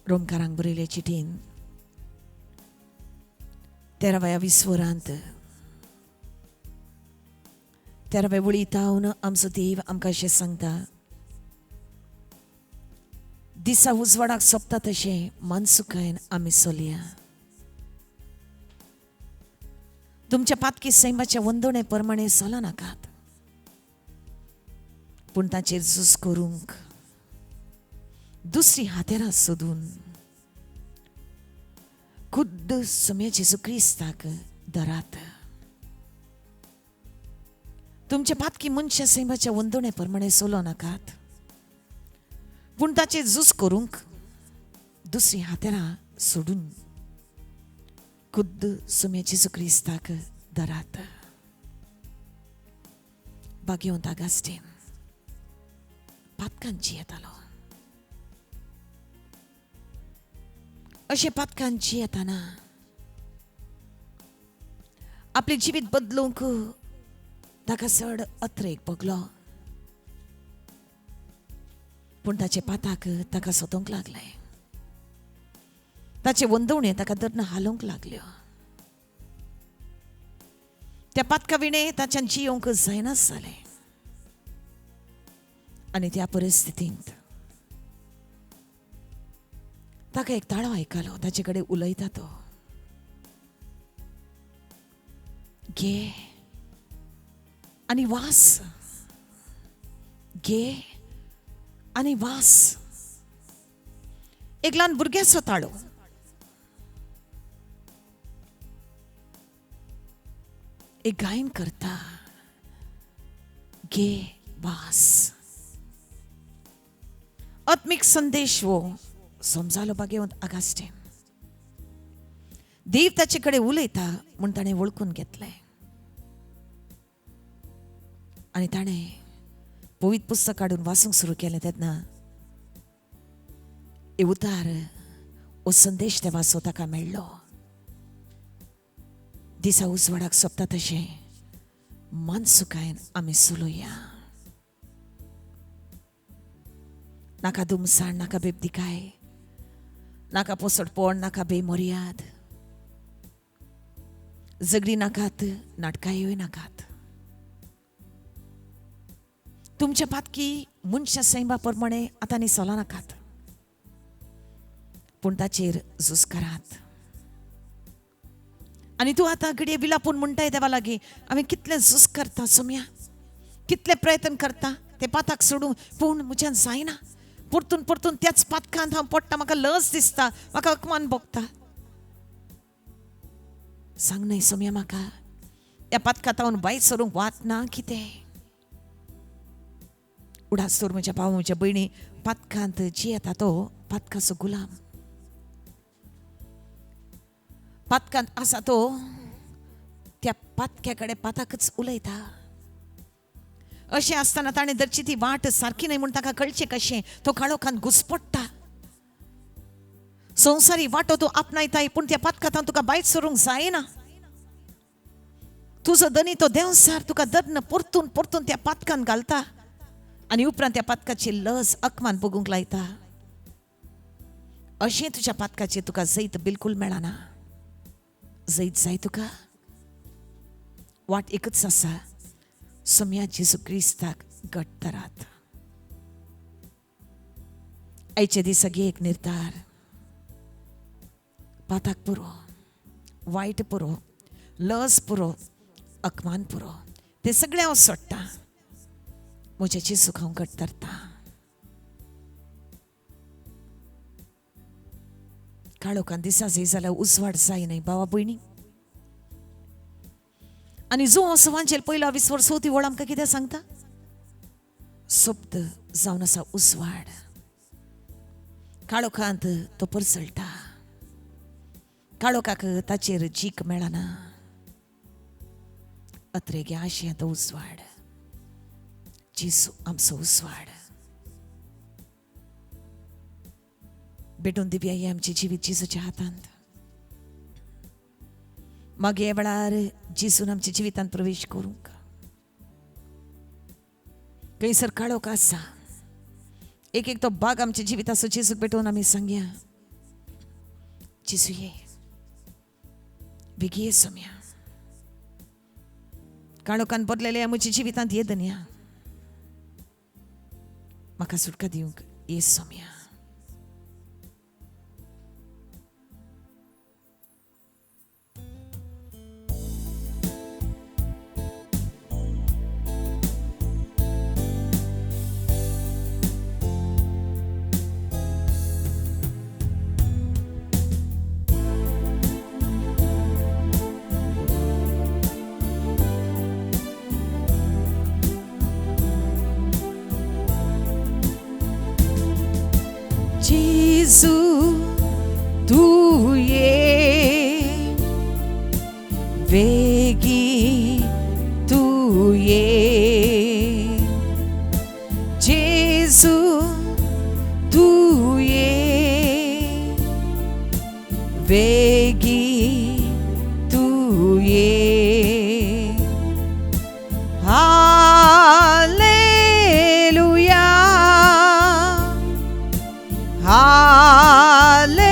रोमकारांक बरयले चिटीन तेराव्या विस्वरांत तेराव्या वळीतावन आमचो देव आमकां अशें सांगता, दिसा उजवाडाक सोंपता तशें मनसुखायन आमी चलया. तुमच्या पातकी सैमाच्या वंदोणे प्रमाणे चल नाकात, पूण ताचेर झूज करूंक दुसरी हातेरां सोदून खुद्द सम्या जेजू क्रिस्ताक धरात. तुमच्या पातकी मनशां सैमाच्या वंदोणे प्रमाणे चलो नाकात, पूण ताचेर झूज करूंक दुसरी हातेरां सोडून खुद्द सम्या जेजू क्रिस्ताक धरात. भाग्यवंत आगास्टीन पातकांची येतालो. अशें पातकांची येताना आपलें जिवीत बदलूंक ताका चड अत्रेक भोगलो, पूण ताचे पाताक ताका सोदूंक लागलें. ताचे वंदवणे ताका दर्न हालोवंक लागल्यो. त्या पातका विणे ताच्यान जियोंक जायनाच जालें. आनी त्या परिस्थितींत ताका एक ताळो आयकलो, ताचे कडेन उलयता तो, घे आनी वास, घे आनी वास. एक ल्हान भुरग्याचो ताळो. एक गायन करता, घे वास. आत्मीक संदेश वो समजालो भाग्यवंत आगास्टीन. देव ताचे कडेन उलयता म्हूण ताणें वळखून घेतलें आनी ताणें पवित्र पुस्तक काडून वाचूंक सुरू केलें. तेन्ना उतार हो संदेश देवाचो ताका मेळ्ळो. दिसा उजवाडाक सोंपता तशें मनसुकायन आमी चलोया. नाका दुमसाण, नाका बेबदिकाय, नाका पोसटपण, नाका बेमर्याद, झगडी नाकात, नाटकांय नाकात. तुमच्या पातकी मनशा सैमा प्रमाणे आतां न्ही सोला नाकात, पूण ताचेर झूज करात. आनी तूं आतां घडये विलापून म्हणटाय देवा लागीं, हांवें कितलें झूज करता सोम्या, कितले प्रयत्न करता ते पाताक सोडूंक, पूण म्हज्यान जायना. परतून परतून त्याच पातकांत हांव पडटा, म्हाका लज दिसता, म्हाका अपमान भोगता. सांग न्हय सोम्या म्हाका, ह्या पातकांत हांव भायर सरूंक वाट ना कितें? उडास तर म्हज्या भाव म्हज्या भयणी, पातकांत जियेता तो पातकाचो गुलाम. पातकांत आसा तो त्या पातक्या कडेन पाताकच उलयता. अशें आसतना ताणें धरची ती वाट सारकी न्हय म्हूण ताका कळचें कशें? तो काळोखांत घुसपडटा. संवसारी वाटो तूं आपणायताय, पूण त्या पातकांत तुका भायर सरूंक जायना. तुजो धनी तो देंवसार तुका दर्न परतून परतून त्या पातकान घालता आनी उपरांत त्या पातकाची लज अकमान भोगूंक लायता. अशें तुज्या पातकाचेर तुका जैत बिलकूल मेळना. जैत जाय तुका? वाट एकच आसा, सोम्या जेजू क्रिस्ताक घट धरात. आयचे दिसा घे एक निर्धार, पाताक पुरो, वायट पुरो, लज पुरो, अकमान पुरो, ते सगळें हांव सोडटा, म्हज्या जेजूक हांव घट धरता. काळोखान दिसा जाय जाल्यार उजवाड जाय न्हय भावा भयणी. आनी जो असो वांचेल पयलो 20 वर्स ती वळ आमकां कितें सांगता? सोप्त जावन आसा उजवाड, काळोखांत तो परसळटा, काळोखाक ताचेर जीक मेळना. अत्रेगे आशें तो उजवाड, जेजू आमचो उजवाड. भेटून दिवया हें आमचें जिवीत जेजूच्या हातांत. मागीर ह्या वेळार जेजून आमच्या जिवितांत प्रवेश करूंक. खंयसर काळोख आसा, एक एक तो भाग आमच्या जिविताचो जेजूक भेटोवन आमी सांगया, जेजू ये, बेगी ये सोम्या, काळोखान बदलेल्या म्हज्या जिवितांत ये धनया, म्हाका सुटका दिवंक ये सोम्या. जेजू तूं ये, वेगी तूं ये, जेजू तूं ये, वेगी तूं ये. हालेलुया, हालेलुया,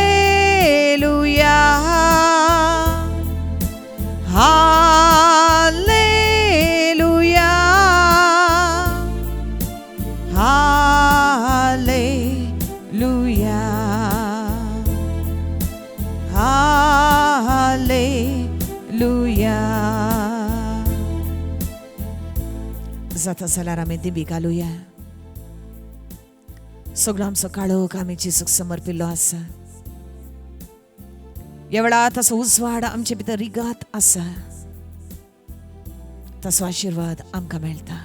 जाता जाल्यार आमी दिंबी घालुया. सगळो आमचो काळोख आमी जेजूक समर्पिल्लो आसा. ह्या वेळार ताचो उजवाड आमचे भितर रिगात आसा. ताचो आशिर्वाद आमकां मेळटा.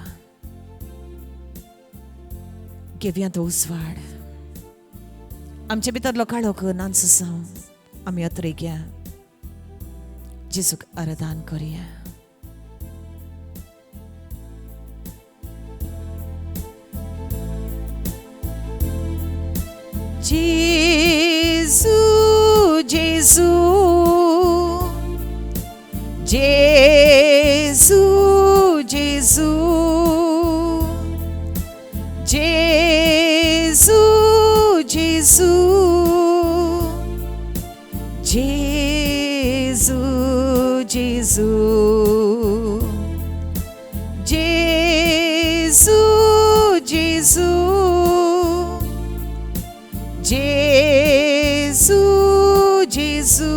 घेवया तो उजवाड. आमचे भितरलो काळोख नाच जावं. आमी अत्रेग्या जेजूक आराधन करुया. जेजू जेजू जेजू जेजू जेजू जेजू जेजू जेजू जेजू जेजू जेजू जेजू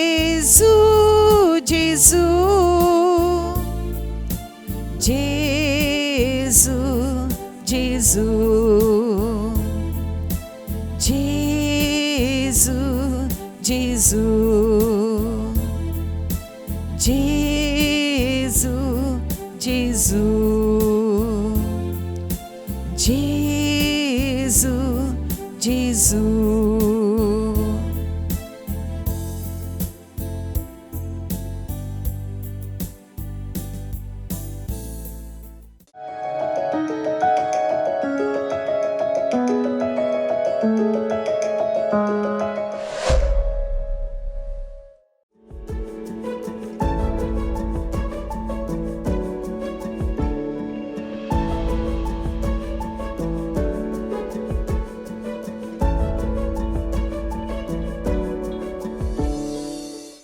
जेजू जेजू जेजू जेजू जेजू जेजू